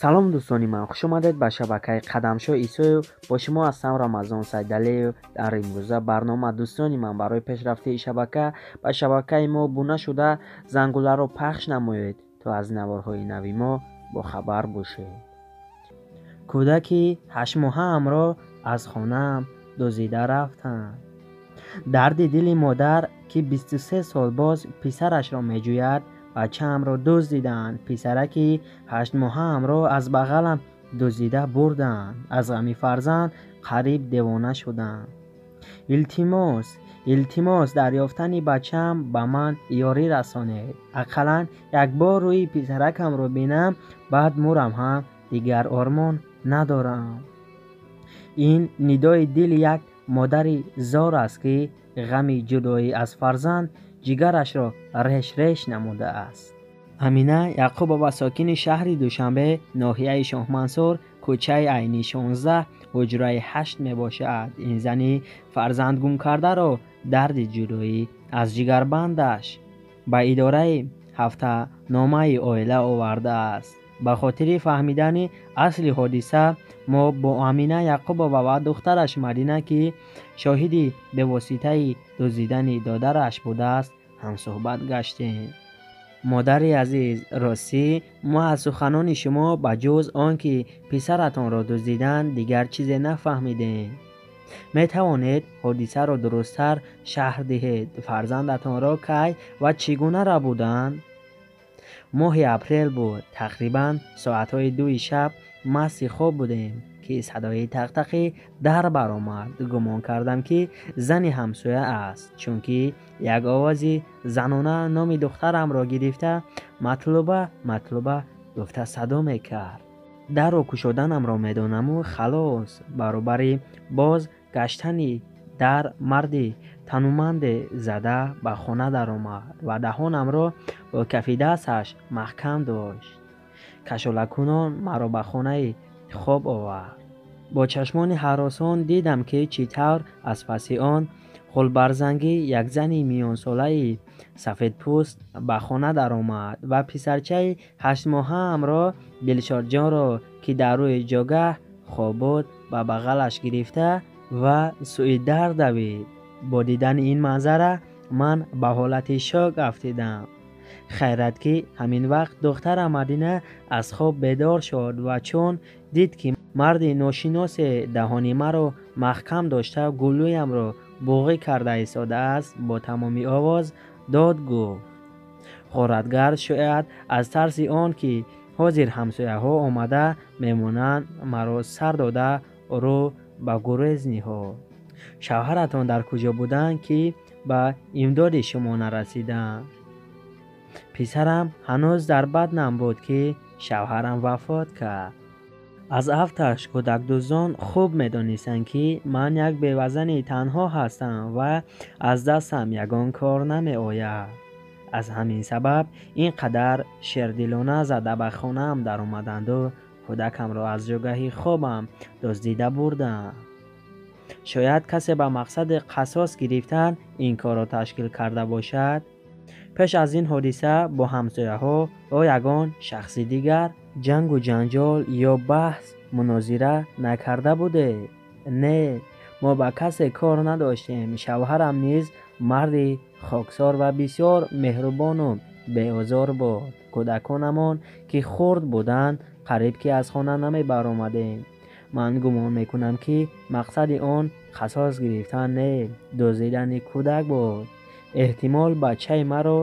Салом, дӯстони ман, хуш омадед ба шабакаи Қадамшо Исоев. Бо шумо ҳастам Рамазон Сайдалиев. Дар имрӯза барнома, дӯстони ман, барои пешрафти шабака ба шабакаи мо обуна шуда, зангуларо пахш намоед, то аз наворҳои нави мо бохабар бошед. Кӯдаки ҳаштмоҳаамро аз хонаам дуздида рафтанд. Дарди дили модар, ки 23 сол боз писарашро меҷӯяд. Бачаамро дуздиданд, писараки ҳаштмоҳаамро аз бағалам дуздида бурданд. Аз ғами фарзанд қариб девона шудам. Илтимос, илтимос, дар ёфтани бачаам ба ман ёрӣ расонед. Ақаллан якбор рӯи писаракамро бинам, баъд мурам ҳам дигар ормон надорам. Ин нидои дили як модари зор аст, ки ғами ҷудоӣ аз фарзанд ҷигарашро реш-реш намудааст. Амина Яқубова, сокини шаҳри Душанбе, ноҳияи Шоҳмансур, кӯчаи Айни 16, ҳуҷраи 8 мебошад. Ин зани фарзандгумкардаро дарди ҷудоӣ аз ҷигарбандаш ба идораи ҳафтаномаи оила овардааст. Ба хотири фаҳмидани асли ҳодиса мо бо Амина Яқубова ва духтараш Мадина, ки шоҳиди бевоситаи дуздидани додараш будааст, ҳамсӯҳбат гаштем. Модари азиз, ростӣ мо аз суханони шумо ба ҷуз он ки писаратонро дуздиданд, дигар чизе нафаҳмидем. Метавонед ҳодисаро дурусттар шарҳ диҳед? Фарзандатонро кай ва чӣ гуна рабуданд? Моҳи апрел буд, тақрибан соатҳои 2-и шаб. Масти хоб будем, ки садои тақтақи дар баромад. Гумон кардам, ки зани ҳамсоя аст, чунки як овози занона номи духтарамро гирифта, «Матлуба, Матлуба» гуфта садо мекард. Дарро кушоданамро медонаму халос. Баробари боз гаштани дар марди тануманде зада ба хона даромад ва даҳонамро бо кафи дасташ маҳкам дошт. Кашолакунон маро ба хонаи хоб овард. Бо чашмони ҳаросон дидам, ки чӣ тавр аз паси он ғулбарзангӣ як зани миёнсолаи сафедпӯст ба хона даромад ва писарчаи ҳаштмоҳаамро, Дилшодҷонро, ки дар рӯи ҷогаҳ хоб буд, ба бағалаш гирифта ва сӯи дар давид. Бо дидани ин манзара ман ба ҳолати шок афтидам. Хайрат, ки ҳамин вақт духтарам Мадина аз хоб бедор шуд ва чун дид, ки марди ношиносе даҳони маро маҳкам дошта, гулӯямро буғӣ карда истодааст, бо тамоми овоз дод гуфт. Ғоратгар шояд аз тарси он ки ҳозир ҳамсояҳо омада мемонанд, маро сар дода, рӯ ба гурез ниҳод. Шавҳаратон дар куҷо буданд, ки ба имдоди шумо нарасиданд? Писарам ҳанӯз дар батнам буд, ки шавҳарам вафот кард. Аз афташ кӯдакдуздон хуб медонистанд, ки ман як бевазани танҳо ҳастам ва аз дастам ягон кор намеояд. Аз ҳамин сабаб ин қадар шердилона зада ба хонаам даромаданду кӯдакамро аз ҷогаҳи хобам дуздида бурданд. Шояд касе ба мақсади қасос гирифтан ин корро ташкил карда бошад. Пеш аз ин ҳодиса бо ҳамсояҳо ё ягон шахси дигар ҷангу ҷанҷол ё баҳс мунозира накарда будед? Не, мо ба касе кор надоштем. Шавҳарам низ марди хоксор ва бисёр меҳрубону беозор буд. Кӯдаконамон ки хурд буданд, қариб ки аз хона намебаромадем. Ман гумон мекунам, ки мақсади он қасос гирифтан не, дуздидани кӯдак буд. Эҳтимол, бачаи маро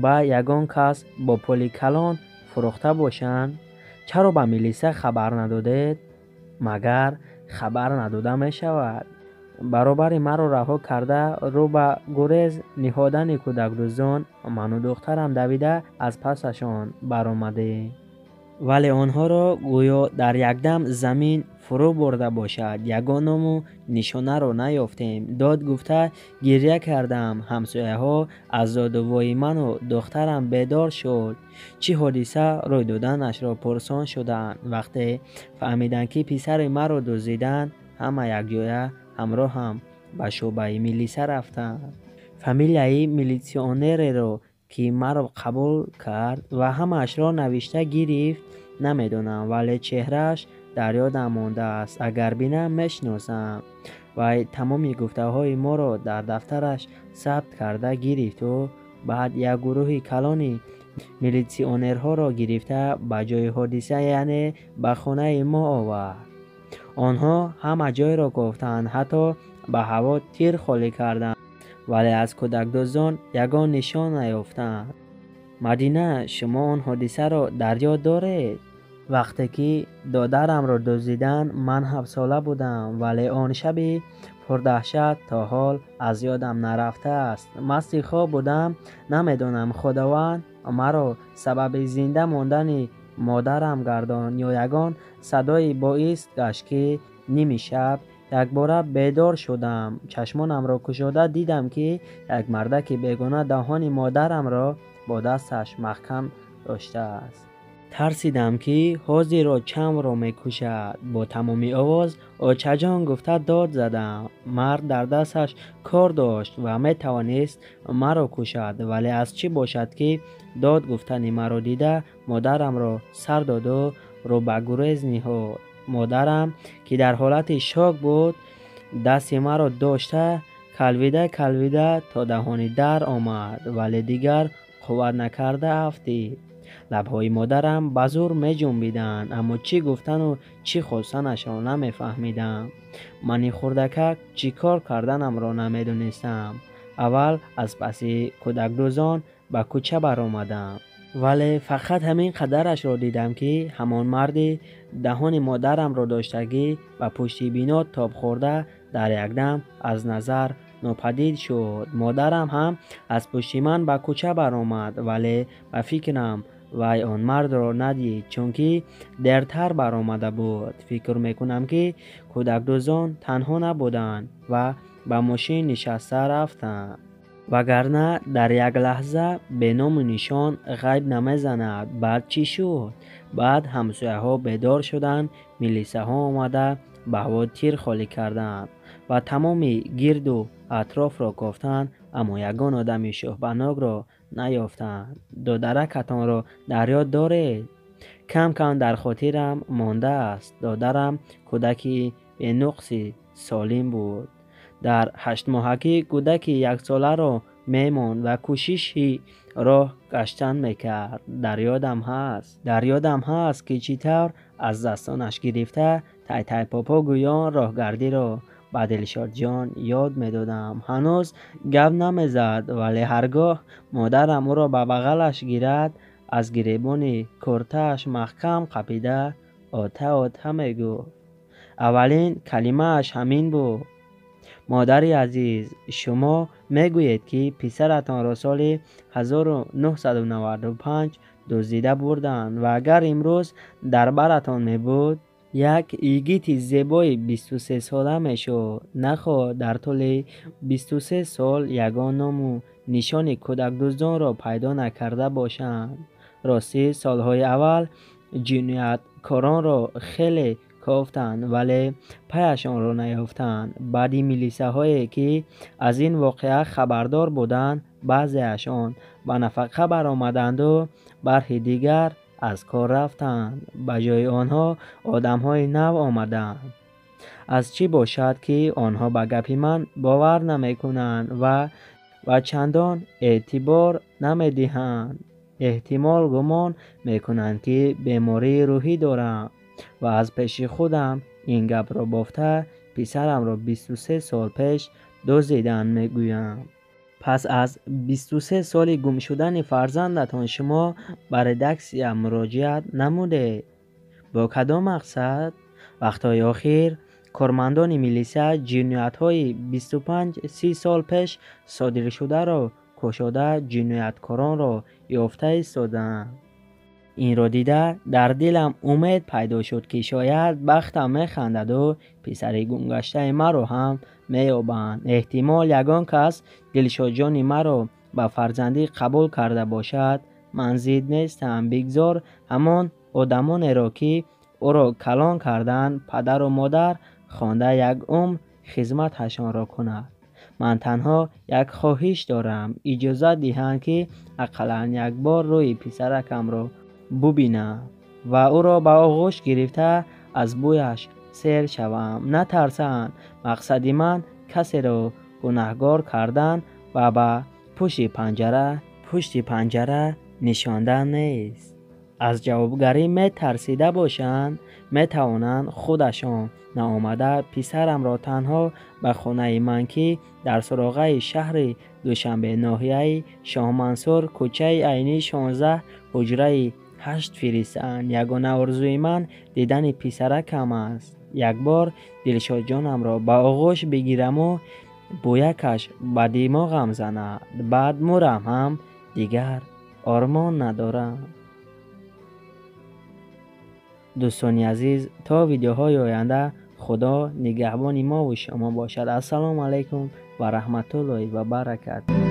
ба ягон кас бо пули калон фурӯхта бошанд. Чаро ба милиса хабар надодед? Магар хабар надода мешавад? Баробари маро раҳо карда, рӯ ба гурез ниҳодани кӯдакдуздон, ману духтарам давида аз пасашон баромадем, вале онҳоро гӯё дар якдам замин фурӯ бурда бошад, ягон ному нишонаро наёфтем. Дод гуфта гиря кардам. Ҳамсояҳо аз додувои ману духтарам бедор шуд, чӣ ҳодиса рӯй доданашро пурсон шуданд. Вақте фаҳмиданд, ки писари маро дуздиданд, ҳама якҷоя ҳамроҳам ба шӯъбаи милиса рафтанд. Фамилияи милитсионереро, ки маро қабул кард ва ҳамаашро навишта гирифт, намедонам, вале чеҳрааш дар ёдам мондааст. Агар бинам, мешиносам. Вай тамоми гуфтаҳои моро дар дафтараш сабт карда гирифту баъд як гурӯҳи калони милитсионерҳоро гирифта ба ҷои ҳодиса, яъне ба хонаи мо овард. Онҳо ҳама ҷойро кофтанд, ҳатто ба ҳаво тир холӣ карданд, вале аз кӯдакдуздон ягон нишон наёфтанд. Мадина, шумо он ҳодисаро дар ёд доред? Вақте ки додарамро дуздиданд, ман 7-сола будам, вале он шаби пурдаҳшат то ҳол аз ёдам нарафтааст. Масти хоб будам, намедонам Худованд маро сабаби зинда мондани модарам гардон ё ягон садои боис гашт, ки ними шаб якбора бедор шудам. Чашмонамро кушода дидам, ки як мардаки бегона даҳони модарамро бо дасташ маҳкам доштааст. Тарсидам, ки ҳозиро чамро мекушад. Бо тамоми овоз «Очаҷон» гуфта дод задам. Мард дар дасташ кор дошт ва метавонист маро кушад, вале аз чӣ бошад, ки дод гуфтани маро дида, модарамро сар доду рӯ ба гурез ниҳод. Модарам, ки дар ҳолати шок буд, дасти маро дошта калвида калвида то даҳони дар омад, вале дигар қувват накарда афтид. Лабҳои модарам ба зӯр меҷунбиданд, аммо чӣ гуфтану чӣ хостанашро намефаҳмидам. Мани хурдакак чӣ кор карданамро намедонистам. Аввал аз паси кӯдакдуздон ба кӯча баромадам, вале фақат ҳамин қадарашро дидам, ки ҳамон марди даҳони модарамро доштагӣ ба пушти бино тоб хӯрда дар якдам аз назар нопадид шуд. Модарам ҳам аз пушти ман ба кӯча баромад, вале ба фикрам, вай он мардро надид, чунки дертар баромада буд. Фикр мекунам, ки кӯдакдуздон танҳо набуданд ва ба мошин нишаста рафтанд, вагарна дар як лаҳза беному нишон ғайб намезанад. Баъд чӣ шуд? Баъд ҳамсояҳо бедор шуданд, милисаҳо омада ба ҳаво тир холӣ карданд ва тамоми гирду атрофро кофтанд, аммо ягон одами шӯҳбанокро наёфтанд. Додаракатонро дар ёд доред? Кам кам дар хотирам мондааст. Додарам кӯдаки бенуқси солим буд. Дар 8-моҳагӣ кӯдаки яксоларо мемонд ва кӯшиши роҳ гаштан мекард. Дар ёдам ҳаст, ки чӣ тавр аз дастонаш гирифта, тай-тай-попо гӯён роҳгардиро ба Дилшодҷон ёд медодам. Ҳанӯз гап намезад, вале ҳар гоҳ модарам ӯро ба бағалаш гирад, аз гиребони куртааш маҳкам қапида, «Ота, ота» мегуфт. Аввалин калимааш ҳамин буд. Модари азиз, шумо мегӯед, ки писаратонро соли 1995 дуздида бурданд ва агар имрӯз дар баратон мебуд, як йигити зебои 23-сола мешуд. Нахоҳ дар тӯли 23 сол ягон ному нишони кӯдакдуздонро пайдо накарда бошанд? Ростӣ, солҳои аввал ҷинояткоронро хеле кофтанд, вале паяшонро наёфтанд. Баъди милисаҳое, ки аз ин воқеа хабардор буданд, баъзеашон ба нафақа баромаданду бархи дигар аз кор рафтанд. Ба ҷои онҳо одамҳои нав омаданд. Аз чӣ бошад, ки онҳо ба гапи ман бовар намекунанд ва чандон эътибор намедиҳанд. Эҳтимол, гумон мекунанд, ки бемории рӯҳӣ дорам ва аз пеши худам ин гапро бофта, писарамро 23 сол пеш дуздиданд мегӯям. Пас аз 23 соли гум шудани фарзандатон шумо ба редаксия муроҷиат намудед? Бо кадом мақсад? Вақтҳои охир кормандони милиса ҷиноятҳои 25-30 сол пеш содиршударо кушода, ҷинояткоронро ёфта истодаанд. Инро дида, дар дилам умед пайдо шуд, ки шояд бахтам механдаду писари гумгаштаи маро ҳам меёбанд. Эҳтимол, ягон кас Дилшодҷони маро ба фарзандӣ қабул карда бошад. Ман зид нестам. Бигзор ҳамон одамонеро, ки ӯро калон карданд, падару модар хонда, як умр хизматашонро кунад. Ман танҳо як хоҳиш дорам: иҷозат диҳанд, ки ақаллан як бор рӯи писаракамро бубинам. ва ӯро ба оғӯш гирифта аз бӯяш сер шавам. Натарсанд, мақсади ман касеро гунаҳгор кардан ва ба пушти панҷара нишондан нест. Аз ҷавобгарӣ метарсида бошанд, метавонанд худашон наомада писарамро танҳо ба хонаи ман, ки дар суроғаи шаҳри Душанбе, ноҳияи Шоҳмансур, кӯчаи Айнӣ 16, ҳуҷраи 8 фиристанд. Ягона орзуи ман дидани писаракам аст. Як бор Дилшодҷонамро ба оғӯш бигираму бӯякаш ба димоғам занад. Баъд мурам ҳам дигар ормон надорам. Дӯстони азиз, то видеоҳои оянда Худо нигаҳбони мову шумо бошад. Ассалому алайкум ва раҳматуллоҳи ва баракатуҳ.